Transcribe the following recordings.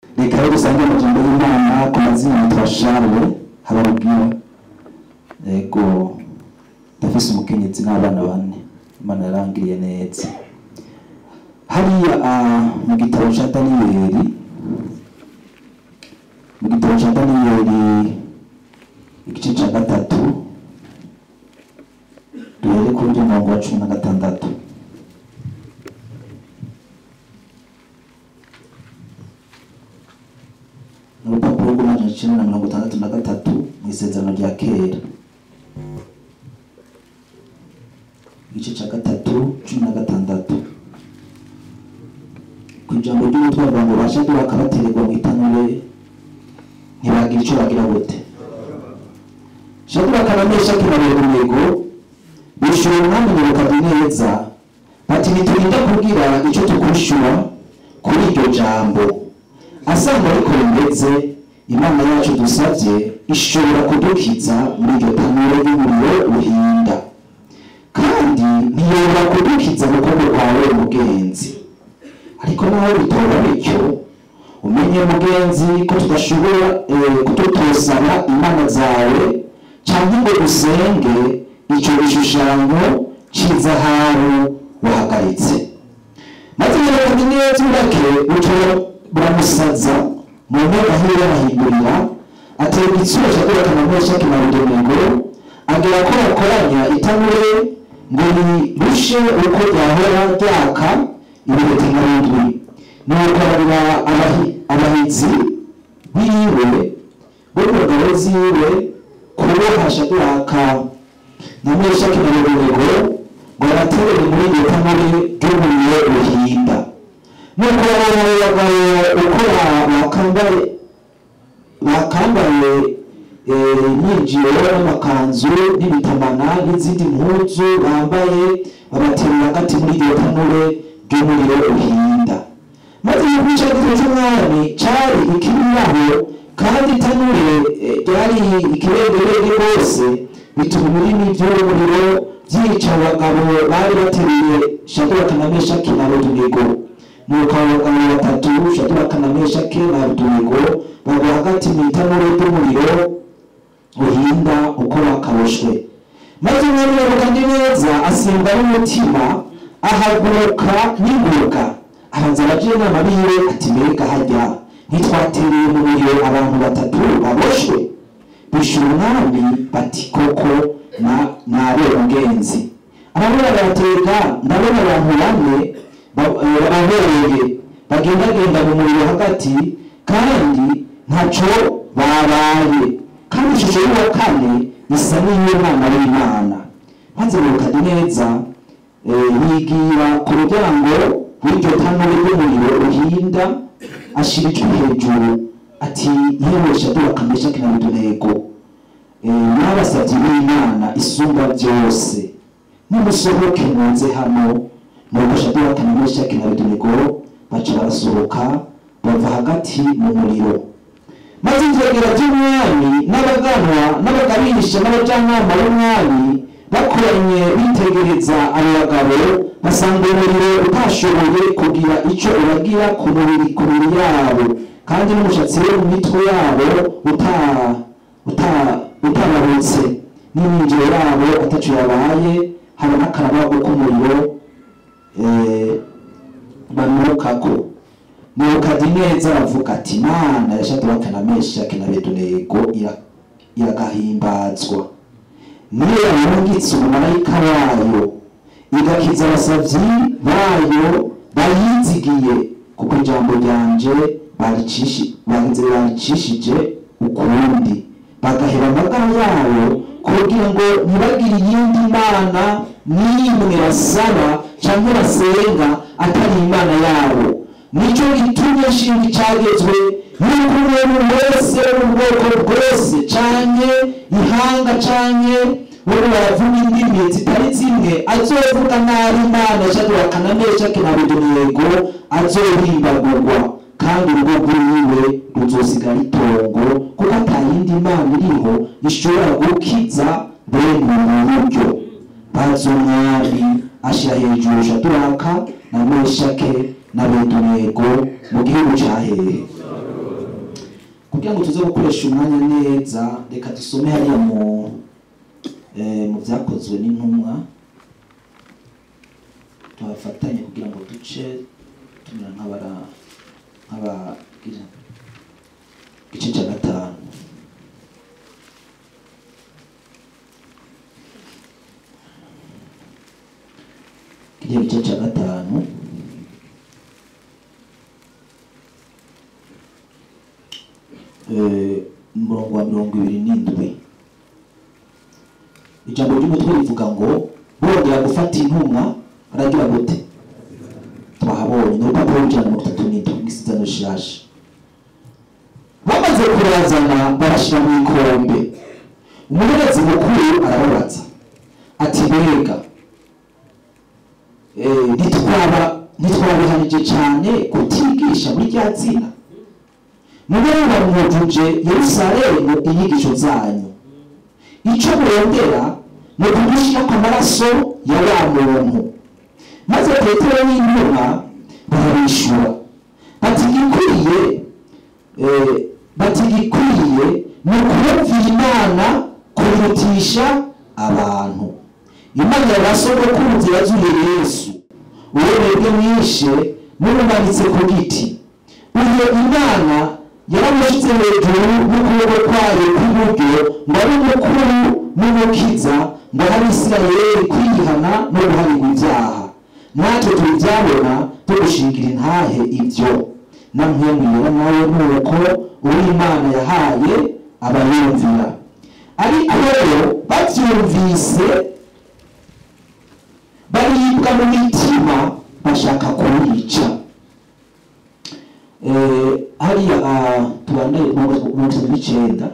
Reka rero dusange amajambo y'Imana. Ku mazina yitwa Charles Habarugira. Yego, ndafise umukenyezi n'abana bane. Imana yarangiriye neza. Hariya mu gitabo ca Daniyeli, mu gitabo ca Daniyeli igice ca 3, duhere kuri umurongo wa 16. Urupapuro rw'963 mu Isezerano rya Kera, igice ca 3, 16. Ku ijambo ry'umutwe bavuga ngo ba Shaduraka batererwa mu itanure ntibagira ico bagira gute. Shaduraka na Meshaki na Abedenego bishura umwami Nebukadineza bati: "Ntiturinda kugira ico tukwishura kuri iryo jambo. Asanga ariko bimeze, Imana yacu dusavye ishobora kudukiza muri iryo tanure ry'umuriro uhinda, kandi ntiyobora kudukiza mu kuboko kwawe, mugenzi. Ariko naho bitoba bityo, umenye, mugenzi, ko tudashobora kutotosaba imana zawe canke ngo dusenge ico gishushanyo c'izahabu wahagaritse." Maze Nebukadineza urake buco buramusaza, mu nteko aho yarahindurira, atera igitsura Shaduraka na Meshaki na Abedenego, agera ko bakoranya itanure ngo rirushe uko ryahora ryaka ibihete nka bindwi. Nuko abarira abahizi biwe bo mu ngabo ziwe kuboha Shaduraka na Meshaki na Abedenego ngo babaterere muri iryo tanure ry'umuriro uhinda. Nuko abo bagabo uko bakambaye imyinjiro n'amakanzu n'ibitamana n'izindi mpuzu bambaye, babaterera hagati muri iryo tanure ry'umuriro uhinda. Maze yuko icagizwe c'umwami cari ikibiraho, kandi itanure ryari ikirengerenge rwose, bituma ibirimi vy'uwo muriro vyica abagabo bari bateruye Shaduraka na Meshaki na Abedenego. Nuko abo bagabo batatu, Shaduraka na Meshaki na Abedenego, bagwa hagati mu itanure ry'umuriro uhinda uko bakaboshwe. Maze umwami Nebukadineza asimba n'umutima, ahaguruka n'ingoga, abanza abajyanama biwe ati: "Mbega harya ntitwatereye mu muriro abantu batatu baboshwe?" Bishura umwami bati: "Koko nabe, mugenzi." Ababona barateka: "Ndabona abantu bane baboheye bagendagenda mu muriro hagati, kandi ntaco babaye, kandi ishusho y'uwa kane isa n'iy'umwana w'Imana." Maze Nebukadineza yigira ku muryango w'iryo tanure ry'umuriro uhinda, ashira ijwi hejuru ati: "Yewe Shaduraka, Meshaki na Abedenego, mwabasavye b'Imana isumba byose, nimusohoke muze hano." Nuko Shaduraka na Meshaki na Abedenego baca barasohoka, bava hagati mu muriro. Maze ivyegera vy'umwami n'abaganwa n'abagabisha n'abajyanama b'umwami bakoranye bitegereza abo bagabo, basanga umuriro utashoboye kugira ico ubagira ku mibiri yabo, kandi n'umushatsi wo mu mitwe yabo utababutse, n'imyinjiro yabo ataco yabaye, haba n'akarababo k'umuriro banukako. Nebukadineza aravuga ati: "Imana ya Shaduraka na Meshaki na Abedenego iragahimbazwa, niyo yarungitse umumarayika wayo igakiza abasavyi bayo bayizigiye, kuko ijambo ryanje baricishije ukundi, bagaheba amagara yabo kugira ngo ntibagire iyindi mana n'imwe basaba canke basenga atari Imana yabo. Nico gitumye nshinga icagezwe yuko umuntu wese wo mu bwoko bwose canke ihanga canke bo baravuga indimi zitari zimwe azovuga nabi Imana ya Shaduraka na Meshaki na Abedenego azohimbagurwa, kandi urugo rwiwe ruzosigara itongo, kuko atayindi mana iriho ishobora gukiza bene ubu buryo." Maze umwami ashira hejuru Shaduraka na Meshake na Abedenego mu gihugu ca hehe? Kugira ngo tuze gukoresha umwanya neza, reka dusome hariya mu Byakozwe n'Intumwa, tuhafatanye kugira ngo duce tumera nk'abagira igice cya 5. Kiriya gice cya 5 umurongo wa 27. Ijambo ry'umutwe rivuga ngo bongera gufata intumwa baragira gute? Twahabonye ni urupapuro rw'137 mw'isezerano rishasha. Bamaze kurazana barashira mu ikombe. Umuherezi mukuru arababaza ati mbega ntitwabihanije cyane kutigisha muri rya zina? Mube mwujuje Yerusalemu inyigisho zanyu, icyo murondera ni ukudushyirako amaraso ya wa muntu. Maze Petero n'intumwa barabishura bati igikwiye ni ukumvira Imana kurutisha abantu. Imana ya ba sogokuruza yazuye Yesu, uwo mwebwe mwishe mumumanitse ku giti. Uyo Imana yaramushize hejuru n'ukuboko kwayo kw'iburyo ngo abe umukuru n'umukiza, ngo ahe Abisirayeli kwihana no guharirwa ibyaha. Natwe tubyabona tugushingira intahe ibyo. Namwe mwera nawe nuko uwo Imana yahaye abayumvira. Ariko rero bavyumvise baribwa mu mitima bashaka kubica. Hariya tubandanye 39.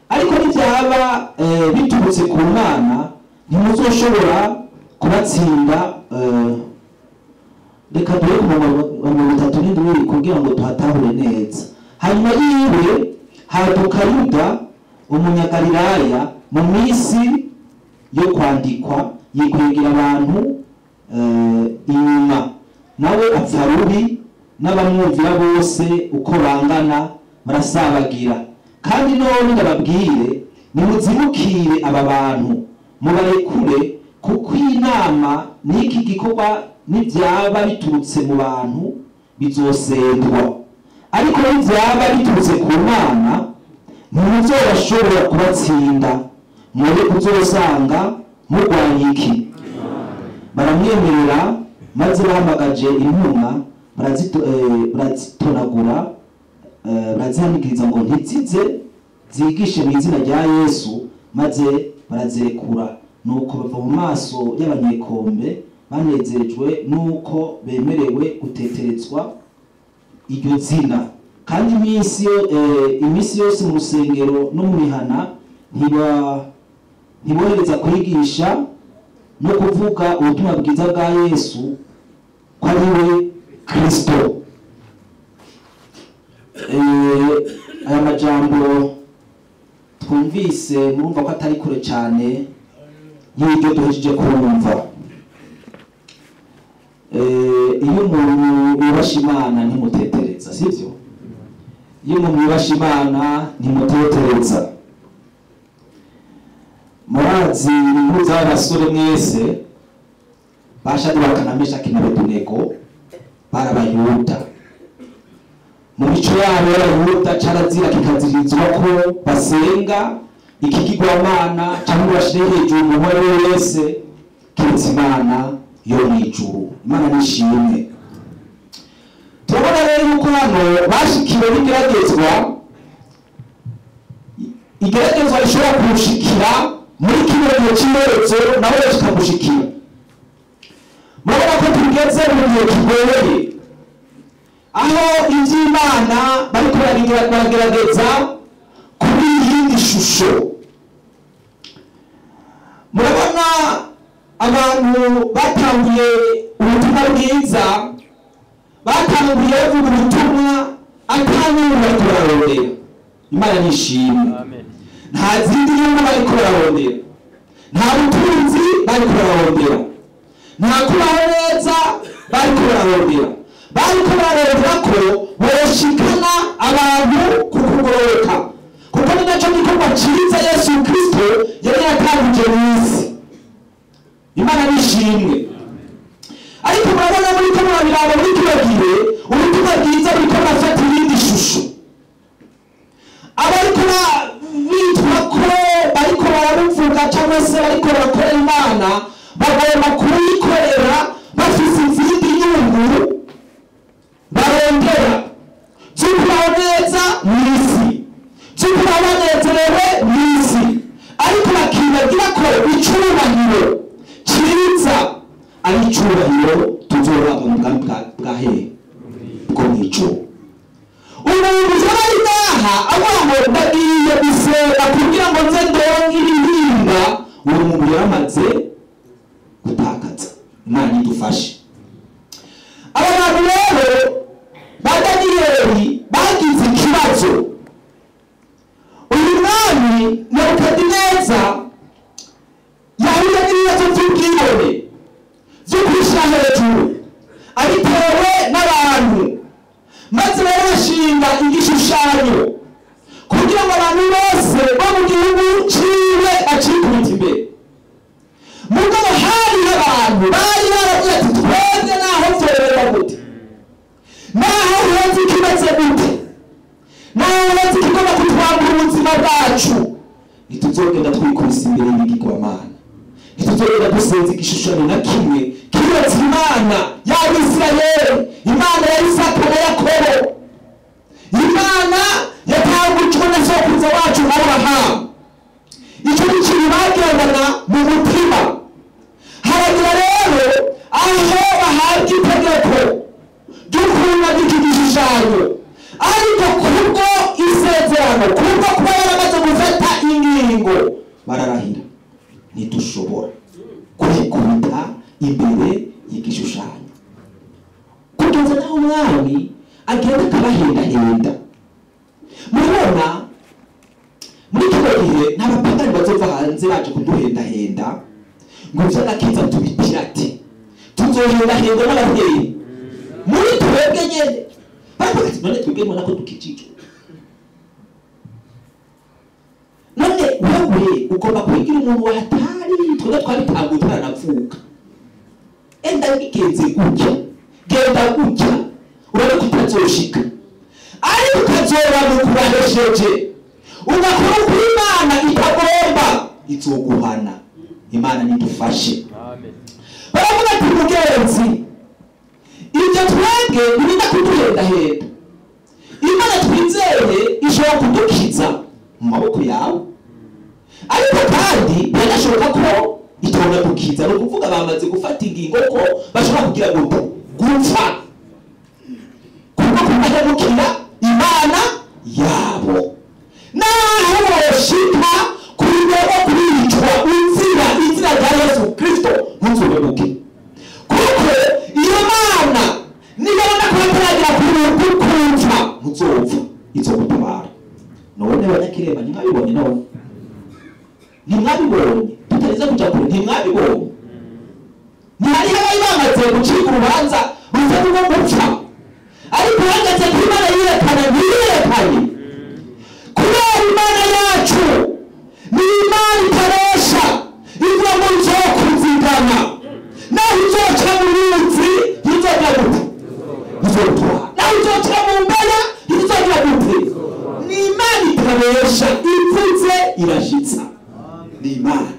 Ariko nibyaba biturutse ku Mana ntimuzoshobora kubatsinda. Reka duhe ku 37 kugira ngo tuhatahure neza. Hanyuma yiwe haduka Yuda umunyagalilaya mu minsi yo kwandikwa, yikwegera abantu inyuma, nawe apfa rubi n'abamwumvira bose uko bangana barasabagira. Kandi none ndababwire, nimuzibukire aba bantu mubarekure, kuko inama n'iki gikorwa nibyaba biturutse mu bantu bizosendwa, ariko nibyaba biturutse ku Mana ntimuzobashobora kubatsinda. Mwoye kuzosanga murwanya iki? Baramwemerera, maze bahamagaje intumwa barazitonagura, barazihanikiriza ngo ntizize zigishe mu izina rya Yesu, maze barazirekura. Nuko bava mu maso y'abanyekombe banezerejwe nuko bemerewe guteterezwa iryo zina. Kandi iminsi yose mu rusengero no mu mihana ntibohereza kwigisha no kuvuga ubutumwa bwiza bwa Yesu ko ari we Kristo. Aya majambo twumvise murumva ko atari kure cyane y'ibyo duhejeje kumva. Iyo umuntu yubasha Imana ntimutetereza, sivyo? Iyo umuntu yubasha Imana ntimutetereza. Murazi inkuru z'abasore mwese Bashaduraka na Meshaki na Abedenego bari Abayuda. Mu mico yabo y'Abayuda carazira kikazirizwa ko basenga ikigirwamana cyangwa bashire hejuru umuntu uwo ari we wese keretse Imana yo mw'ijuru. Imana nishimwe. Turabona rero yuko hano bashikiwe n'igeragezwa, igeragezwa rishobora kumushikira muri kino gihe cy'iherezo, nawe kikamushikira. Murabona ko tugeze mu gihe kigoye, aho iby'Imana bariko baragerageza kuri iyindi shusho. Murabona abantu batanguye ubutumwa bwiza, batanguye bavuga ubutumwa atanyungu bariko bararondera. Imana nishimwe. Nta zindi nyungu bariko bararondera, nta butunzi bariko bararondera, nta kubaho neza bariko bararondera. Bariko bararondera ko boshikana abantu ku Bwaje mu isi. Imana nishimwe. Ariko murabona muri ko murabiraba muri kino gihe, ubutumwa bwiza buriko burafata irindi shusho. Abariko bitwa ko bariko barabuvuga cyangwa se bariko barakorera Imana, bagomba kuyikorera bafise izindi nyungu barondera z'ukubaho neza mu isi, z'ukubaho banezerewe mu isi, ariko bakibagira ko icubahiro cyiza ari icubahiro tuzohabwa mu bwami bwa hehe? Bwo mw'ijuru. Umuntu yaba ari ngaha avuga ngo ndagiye gusenga kugira ngo nze ndonke ibihinga, uwo muntu yaramaze gutakaza. Imana idufashe. Aba bantu rero ba Daniyeli bagize ikibazo. Uyu mwami Nebukadineza yahuye n'ibibazo by'ubwibone, byo kwishyira hejuru, abitewe n'abantu, maze rero bashinga igishushanyo kugira ngo abantu bose bo mu gihugu ciwe acikubita imbere. Mugabo hari abantu bari baravuze ati twebwe naho vyorera gute, naho urenze ikimeze gute, naho urenze ikigomba kutwambura ubuzima bwacu, ntituzogenda twikubise imbere y'ibigirwamana, ntituzogenda dusenza igishushanyo na kimwe kiretse Imana y'Abisirayeli, Imana ya Isaka na Yakobo, Imana yatangujwe na sokuruza wacu Aburahamu. Icyo ni ikintu bagendana mu mutima. Haragira rero aho bahabwa itegeko ry'ukuntu iki gishushanyo, ariko kubwo isezerano, kubwo kuba baramaze gufata ingingo, bararahira ntidushobora kwikubita imbere y'igishushanyo, kugeza naho umwami agenda akabahendahenda. Murabona muri kino gihe nta bapagani bazova hanze baje kuduhendahenda ngo ivy'agakiza tubipirate, tuzohendahenda n'abavyeyi muri twebwe nyene. Baravuga ati none twebwe mbona ko dukijijwe, none wewe ugomba kwigira umuntu wahatari, twebwe twabitanguye turanavuka, enda bigenze gutya, genda gutya, urabona ko utazoshika, ariko ukazora mu kubahesheje, ugakora uko Imana itagomba, izoguhana. Imana nidufashe. Baravuga ati mugenzi, ibyo twebwe birinda kuduhendahenda, Imana twizeye ishobora kudukiza mu maboko yawe, ariko kandi biranashoboka ko itobora gukiza. Ni ukuvuga bamaze gufata ingingo ko bashobora kugira ngo gupfa kubwo kudahemukira Imana yabo. Naho woshika kuri kuricwa inzira izina rya Yesu Kristo, ntuzohemuke, kuko iyo Mana nibabona ko bataragira kumva ntuzopfa, izogutabara. None abanyakirema ntimwabibonye? None ntimwabibonye? Tutarize kuja kure, ntimwabibonye? Ntihariho abari bamaze gucika urubanza rusa n'urwo gupfa, ariko hageze ko Imana yirekana, ntiyirekanye. Kubera Imana yacu ni Imana itaresha, ivuga ngo nzokuzigama, naho uzoca mu ruzi ntizogira gute, ntizotwara, naho uzoca mu mbaya ntizogira gute. Ni Imana itaresha, ivuze irashitsa. Ni Imana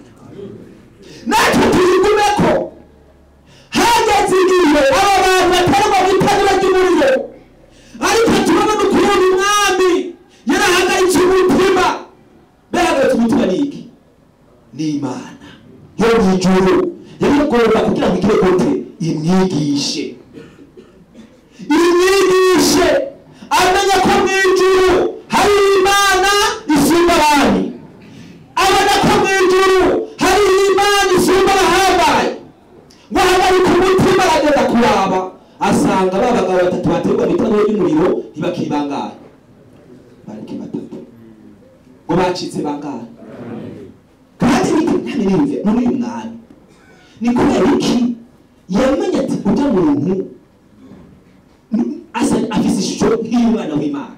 natwe tuyigumeko. Hageze igihe aba bantu batarwa mu itanura ry'umuriro, ariko turabona ukuntu umwami yarahagaritse umutima. Mbehagaritse umutima ni iki? Ni Imana yo mw'ijuru yari igomba kugira ngo igire gute, imwigishe, imwigishe amenye ko mw'ijuru hari Imana isumba abandi, abona ko mw'ijuru hari Imana isumba abahambaye. Ngo ahagarike umutima, aragenda kuraba asanga ba bagabo batatu baterwa mu itanura ry'umuriro ntibakiri bangahe, bariki batatu, ngo bacitse bangahe. Kandi nani niyumve none uyu mwami ni kubera iki yamenye ati ujya muntu asa afise ishusho nk'iy'umwana w'Imana.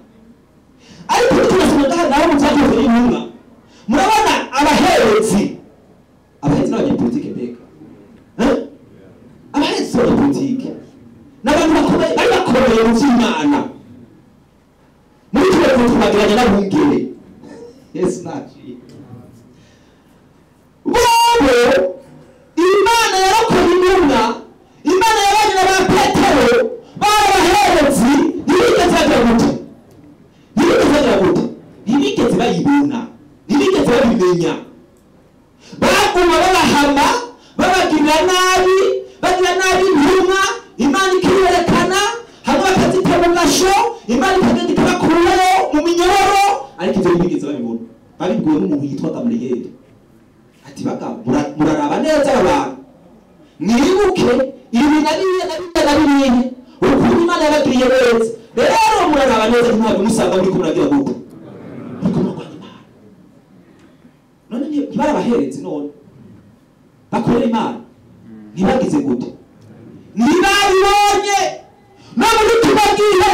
Ariko turasoma ngaha naho mu byakozwe n'intumwa, murabona abaherezi tubageranya n'abungere. Yesu naciye. Bobo Imana yarokoye intumwa, Imana yabanye na ba Petero, barabaherezi, ntibigeze bagira gute? Ntibigeze bagira gute? Ntibigeze bayibona, ntibigeze babimenya. Baguma babahama, babagirira nabi, bagira nabi intumwa, Imana ikiyerekana, hamwe bakazita mu gasho, Imana ikagenda ikabakurayo mu minyororo, ariko ivyo ntibigeze babibona. Babibwiwe n'umuntu yitwa Gaburiyeli. Ati bagabo, muraraba neza aba bantu, mwibuke ibi na biriya na biriya na biriya, ukuntu Imana yabagiriye neza. Rero muraraba neza ntimwave musanga muriko muragira gute? Muriko murarwanya Imana. None ntibarabaherezi none bakorera Imana ntibagize gute? Ntibabibonye. No muri kino gihe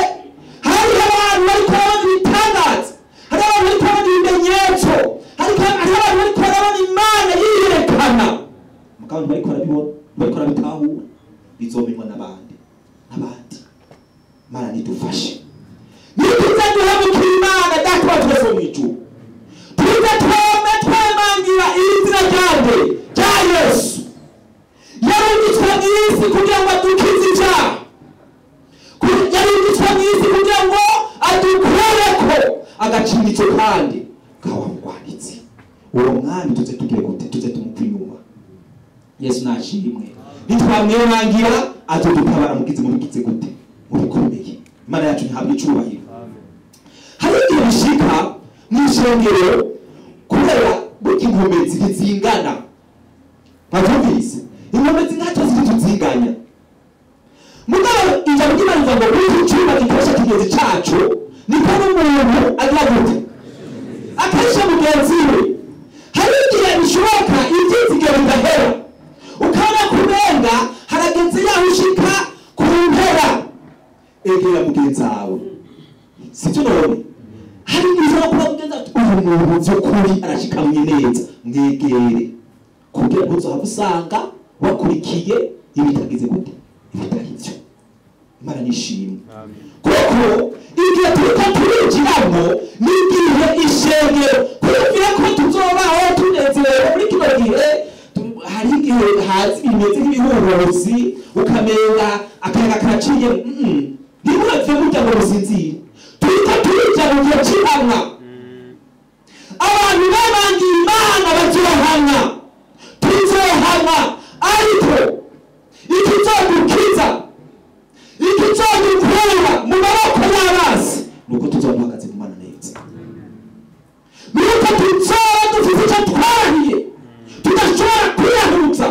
hariho abantu bariko barabona ibitangaza, hariho abantu bariko barabona ibimenyetso, hariho abantu bariko barabona Imana yiyerekana, mugabo ntibariko barabibona, ntibariko barabitahura. Bizomenywa n'abandi n'abandi. Imana nidufashe. Nituze duhemukira Imana Data wa twese wo mw'ijuru, tuze tweme twemangira izina ryande rya Yesu. Yarungitswe mw'isi kugira ngo adukize ivyaha, yarungitswe mw'isi kugira ngo adukureko agacinyizo kandi kawa mugwanitsi. Uwo mwami tuze tugire gute? Tuze tumupfa inyuma. Yesu nashimwe. Nitwamwemangira azodutabara mugize mubigize gute? Mubikomeye. Imana yacu ntihabwe icubahiro. Hari igihe bishika mw'ishengero kubera burya inkomezi ntizingana. Mwavyumvise? Inkomezi ntacyo ziri tuzinganya. Mugabo ijambo ry'Imana rivuga ngo burya icuma gikoresha kigenzi caco niko n'umuntu agira gute? Akoresha mugenzi we. Hari igihe bishoboka ivyizigiro bidahera, ukabona kurenga harageze yaho ushika ku mpera. Egera mugenzi wawe, sivyo none? Hari igihe ushobora kuba mugenzi wawe, uyu muntu vy'ukuri arashikamye neza, mwegere kugira ngo uzohave usanga wakurikiye ibitagize gute? Ibitari vyo. Imana nishimwe. Kuko igihe turiko turinjiramwo ni igihe ishengero kwiyumvira ko tuzobaho tunezerewe muri kino gihe. Hari igihe haza ibintu bimeze nk'ibihuhusi, ukamenga akayaga karaciye. Ntimurapfe murya ngo musinzire. Turiko turinjira mu gihe c'ihamwa. Abantu babangiye Imana bazohamwa, tuzohamwa, ariko ikizodukiza, ikizodukura mu maboko y'abasi nuko tuzoba duhagaze mu Mana neza, nuko tuzoba dufise ico twarahiye tudashobora kwiyahuza,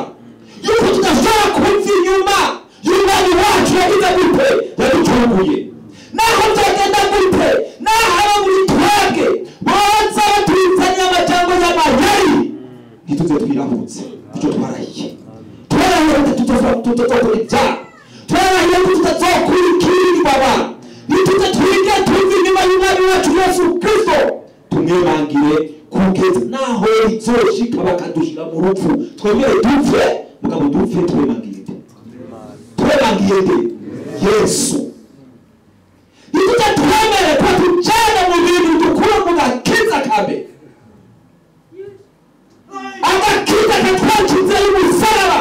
yuko tudashobora kuva inyuma y'umwami wacu yagize gute? Yaducunguye. Naho vyogenda gute, naho abo muri twebwe boza batuzaniye amajambo y'amayeri, ntituze twirahutse kuco twarahiye. Twarahiye ko tutazokora ivyaha, twarahiye ko tutazokurikirwa abantu, ntituze twige tuve inyuma y'umwami wacu Yesu Kristo, tumwemangire kugeza naho rizoshika bakadushira mu rupfu. Twemere dupfe, mugabo dupfe twemangiye nde? Twemangiye nde? Yesu. Ntituze twemere ko tujana mu bintu dukura mu gakiza kabe, agakiza katwakiza y'umusaraba,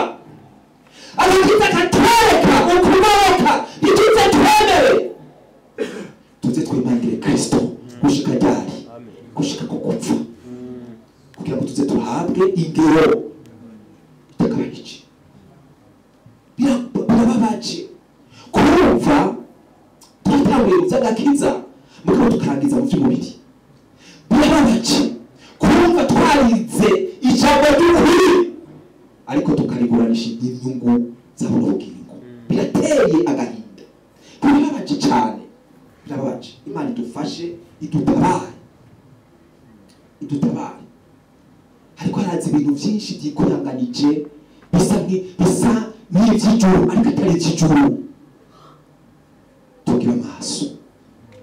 agakiza katwereka ukubaroka. Ntituze twemere, tuze twemangire Kristo gushika ryari? Gushika ku gupfa, kugira ngo tuze tuhabwe ingero itagabanije. Birababaje kumva twatanguye mu vy'agakiza mugabo tukarangiza mu vy'umubiri. Birababaje kumva twarize ijambo ry'ukuri ariko tukariguranisha inyungu za buno bugingo. Birateye agahinda, birababaje cane, birababaje. Imana idufashe, idutabare, idutabare. Ariko haraza ibintu vyinshi vyikoranganije bisa n'ivy'ijuru ariko atari ivy'ijuru. Tugira amaso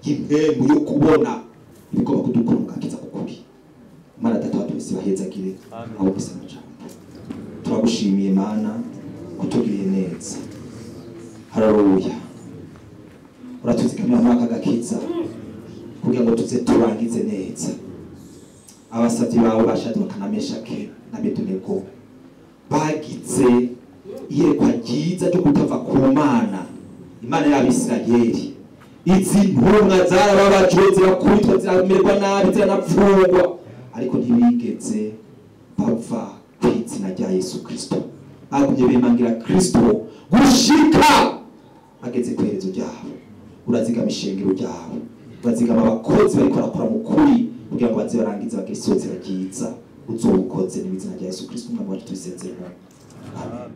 y'impemu yo kubona ibigomba kudukura mu gakiza k'ukuri. Imana Data wa twese bahezagire abo gusa amajambo. Turagushimiye Mana kutugiriye neza. Haleluya. Uratuzigamira muri aka gakiza Kugira ngo tuze turangize neza. Abasavyi bawe ba Shadraka na Meshake na Abedenego bagize iyerekwa ryiza ryo kutava ku Mana, Imana y'Abisirayeli. Izi ntumwa zarababajwe, zirakubitwa, ziramererwa nabi, ziranapfungwa, ariko ntibigeze bava ku izina rya Yesu Kristo. Bagumye bemangira Kristo gushika bageze ku iherezo ryabo. Urazigama ishengero ryabo, urazigama abakozi bariko barakora mu kuri, kugira ngo baze barangize bagire isozera ryiza. Uzowukoze n'izina rya Yesu Kristo Umwami wacu tubisezeremo, amen.